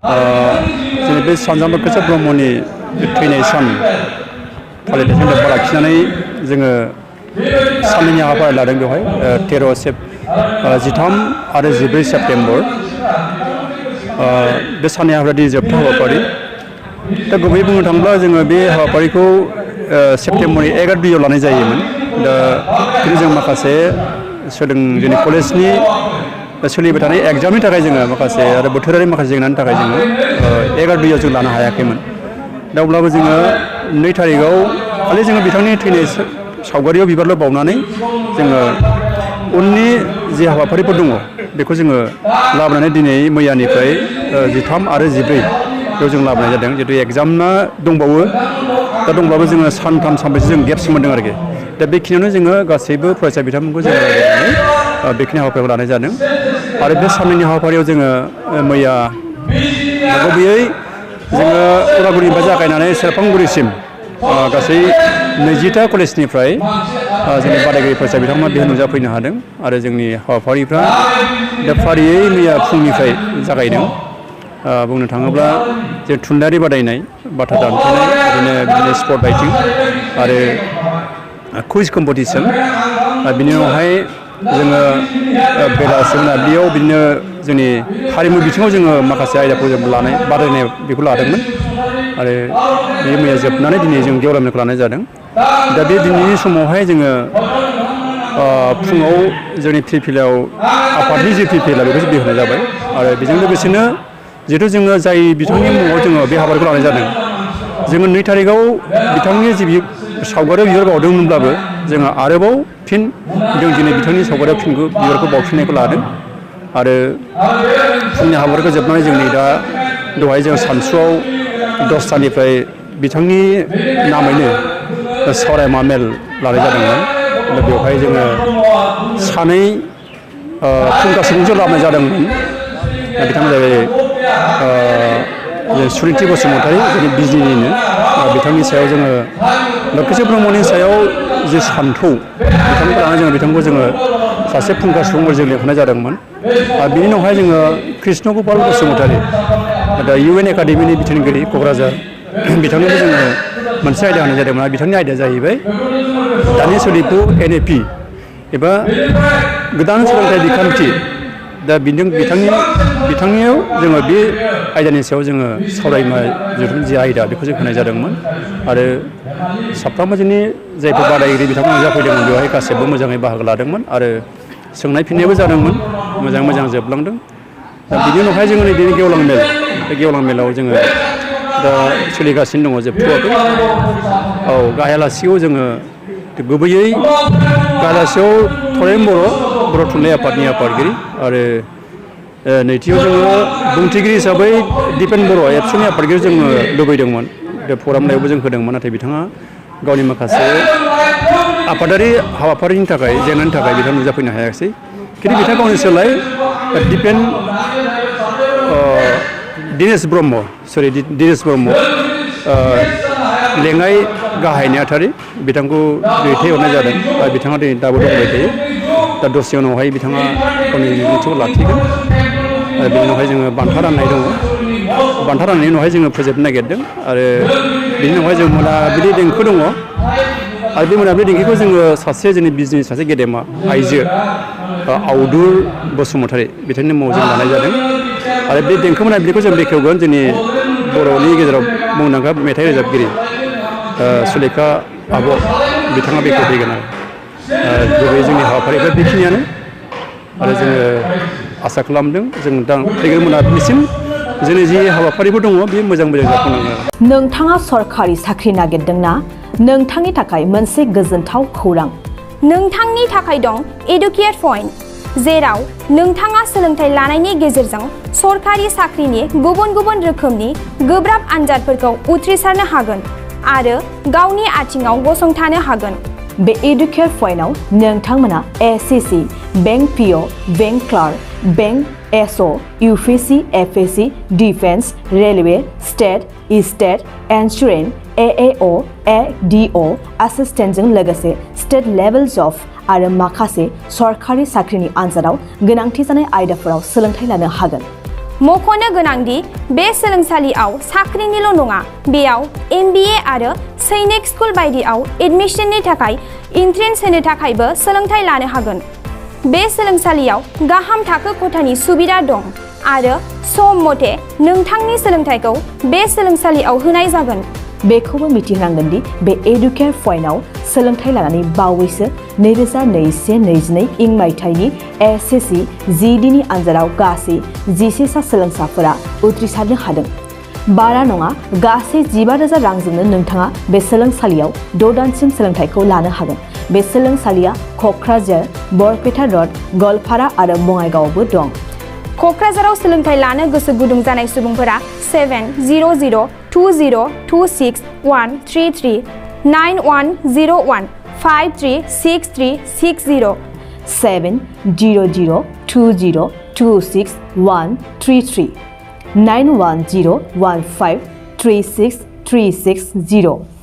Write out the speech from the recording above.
जोंनि बे सानजामा खोथिया ब्रह्मनि थैनाय सान फालिथायजों लोब्बा लाखिनानै जोङो साननैनि हाबाफारि लादों बेवहाय 13 आरो 14 सेप्तेम्बर बे साननै हाबाफारि जोबथा हाबाफारि दा गुबैयै बुंनो थाङोब्ला जोङो बे हाबाफारिखौ सेप्तेम्बरनि 11-2 लानाय जायोमोन दा खिन्थु जों माखासे जोंनि कलेजनि सोलिबाय थानाय एग्जामनि थाखाय जोङो माखासे आरो बोथोरारि माखासे जेंनानि थाखाय जोङो 11-2 जों लानो हायाखैमोन दा अब्लाबो जोङो 2 थारिखआव खालि जोङो बिथांनि थैनाय सावगारियाव बिबारल' बावनानै जोङो उननि जे हाबाफारिफोर दङ बेखौ जोङो लाबोनानै दिनै मैयानिफ्राय 13 आरो 14 बेयाव जों लाबोनाय जादों जिहेतु एग्जामआ दंबावो दा दंब्लाबो जोङो सानथाम सानब्रैसो जों गेप्स मोनदों आरोखि दा बेखिनियावनो जोङो गासैबो फरायसा बिथांमोनखौ जोङो बेखिनि हाबाफारिखौ लानाय जादों आरो बे साननैनि हाबाफारियाव जोङो मैया गुबैयै जोङो उदालगुरिनिफ्राय जागायनानै सेरफांगुरिसिम गासै 20टा कलेजनिफ्राय जोंनि बादायगिरि फरायसा बिथांमोना बेहाय नुजाफैनो हादों आरो जोंनि हाबाफारिफ्रा दा फारियै मैया फुंनिफ्राय जागायदों बुंनो थाङोब्ला जे थुनलाइयारि बादायनाय बाथ्रा दानथेनाय बिदिनो स्पट राइटिं आरो कुइज कम्पिटिसन बिनि उनावहाय जोङो बेलासि मोनाबिलियाव बिदिनो जोंनि हारिमु बिथिङाव जोङो माखासे आयदाखौ जों लानाय बादायनाय बेखौ लादोंमोन आरो बे मैया जोबनानै दिनै जों गेवलां मेलखौ लानाय जादों दा बे दिनैनि समावहाय जोङो फुङाव जोंनि फिल्डआव आफादनि जे फिल्ड बेखौ बेखेवनाय जाबाय आरो बेजों लोगोसेनो जिहेतु जोङो जाय बिथांनि मुङाव जोङो बे हाबाफारिखौ लानाय जादों जोङो 2 थारिखआव बिथांनि जि सावगारियाव बिबार बावदोंमोनब्लाबो जोङो आरोबाव फिन जों दिनै बिथांनि सावगारियाव बिबारखौ बावफिननायखौ लादों आरो फुंनि हाबाफारिखौ जोबनानै जोंनि दा दहाय जों सानसुआव 10टानिफ्राय बिथांनि नामैनो सावरायमा मेल लानाय जादोंमोन दा बेवहाय जोङो सानै फुंखा सुबुंजों लाबोनाय जादोंमोन दा बिथाङा जाबाय सुनिति बसुमतारी जोंनि बिजनिनिनो बिथांनि सायाव जोङो खोथिया ब्रह्मनि सायाव जे सान्थौ बिथांखौ लानानै बिथांखौ जोङो सासे फुंखा सुबुंफोर जों लिंहरनाय जादोंमोन आरो बिनि उनावहाय जोङो कृष्ण गपाल बसुमतारी दा UN एकाडेमिनि बिथोनगिरि क'क्राझार बिथांनोबो जोङो मोनसे आयदा होनाय जादोंमोन आरो बिथांनि आयदाया जाहैबाय दानि सोलिफु NAP एबा गोदान सोलोंथाइ बिखान्थि दा बिथांनियाव जोङो बे आयदानि सायाव जोङो सावरायनाय जि आयदा बेखौ जों होनाय जादोंमोन आरो साफ्रोमबो जोंनि जायफोर बादायगिरि बिथांमोना जाफैदोंमोन बेवहाय गासैबो मोजाङै बाहागो लादोंमोन आरो सोंनाय फिन्नायबो जादोंमन मोजां जोबलांदों दा बिनि उनावहाय जोङो नैबे गेवलां मेल बे गेवलां मेलाव जोङो दा सोलिगासिनो दङ जोबथ'वाखै औ गाहायालासियाव जोङो गुबैयै गाहायालासियाव थरेन बर' थुनलाइ आफादनि आफादगिरि आरो नैथियाव जोङो बुंथिगिरि हिसाबै दिपेन बर' एबसुनि आफादगिरि जोङो लुबैदोंमोन बे प्रग्रामनायावबो जों होदोंमोन नाथाय बिथाङा गावनि माखासे आफादारि हाबाफारिनि थाखाय जेंनानि थाखाय बिथाङा नुजाफैनो हायाखिसै खिन्थु बिथाङा गावनि सोलाय दिपेन दिनेश ब्रह्म लेङाइ गाहाय नेहाथारि बिथांखौ दैथायहरनाय जादों आरो बिथाङा दिनै दाबो दंबाय थायो दा दसे उनावहाय बिथाङा गावनि बिबुंथिखौ लाखिगोन आरो बिनि उनावहाय जोङो बान्था राननाय दङ बान्था राननायनि उनावहाय जोङो फोजोबनो नागिरदों आरो बिनि उनावहाय जों मोनाबिलि देंखो दङ आरो बे मोनाबिलि देंखोखौ जोङो सासे जोंनि बिजनेस सासे गेदेमा आइजो आवदुर बसुमतारी बिथांनि मुङाव जों लानाय जादों आरो बे देंखो मोनाबिलिखौ जों बेखेवगोन जोंनि बर'नि गेजेराव मुंदांखा मेथाइ रोजाबगिरि सुलेखा आब' बिथाङा बेखेवफैगोन आरो गुबैयै जोंनि हाबाफारिफ्रा बेखिनियानो आरो जोङो आसा खालामदों जों दा फैगोन मोनाबिलिसिम जोंनि जि हाबाफारिफोर दङ बे मोजां जाफुंनांगोन। नोंथाङा सरखारि साख्रि नागिरदोंना? नोंथांनि थाखाय मोनसे गोजोनथाव खौरां। नोंथांनि थाखाय दं एडुकेट पइन्ट, जेराव नोंथाङा सोलोंथाइ लानायनि गेजेरजों सरखारि साख्रिनि गुबुन गुबुन रोखोमनि गोब्राब आनजादफोरखौ उथ्रिसारनो हागोन आरो गावनि आथिङाव गसंथानो हागोन। बे एडुकेट पइन्टआव नोंथांमोना SCC, bank PO, bank clerk, bank SO, UPSC, FSC, defence, railway, state insurance, AAO, ADO, एसिस्टेन्टजों लोगोसे स्टेट लेभेल जब आरो माखासे सरखारि साख्रिनि आनजादाव गोनांथि जानाय आयदाफोराव सोलोंथाइ लानो हागोन। मख'नो गोनांदि बे सोलोंसालियाव साख्रिनिल' नङा, बेयाव MBA आरो सैनिक स्कुल बायदियाव एडमिशननि थाखाय एन्ट्रेन्स होनो थाखायबो सोलोंथाइ लानो हागोन। बे सोलोंसालियाव गाहाम थाखो खथानि सुबिदा दं आरो सम मथे नोंथांनि सोलोंथाइखौ बे सोलोंसालियाव होनाय जागोन। बेखौबो मिथिनांगोन दि बे एडुकेयार पइन्टआव सोलोंथाइ लानानै बावैसो 2021-22 इं मायथाइनि SSC GDनि आनजादाव गासै 11 सा सोलोंसाफोरा उथ्रिसारनो हादों। बारा नङा, गासै 15,000 रांजोंनो नोंथाङा बे सोलोंसालियाव 6 दानसिम सोलोंथाइखौ लानो हागोन। बे सोलोंसालिया क'क्राझार, बरपेटा र'ड, गवालपारा आरो बङाइगावआवबो दं। क'क्राझाराव सोलोंथाइ लानो गोसो गुदुं जानाय सुबुंफोरा 700-226-133 9101-536360 700-226-133 9101536360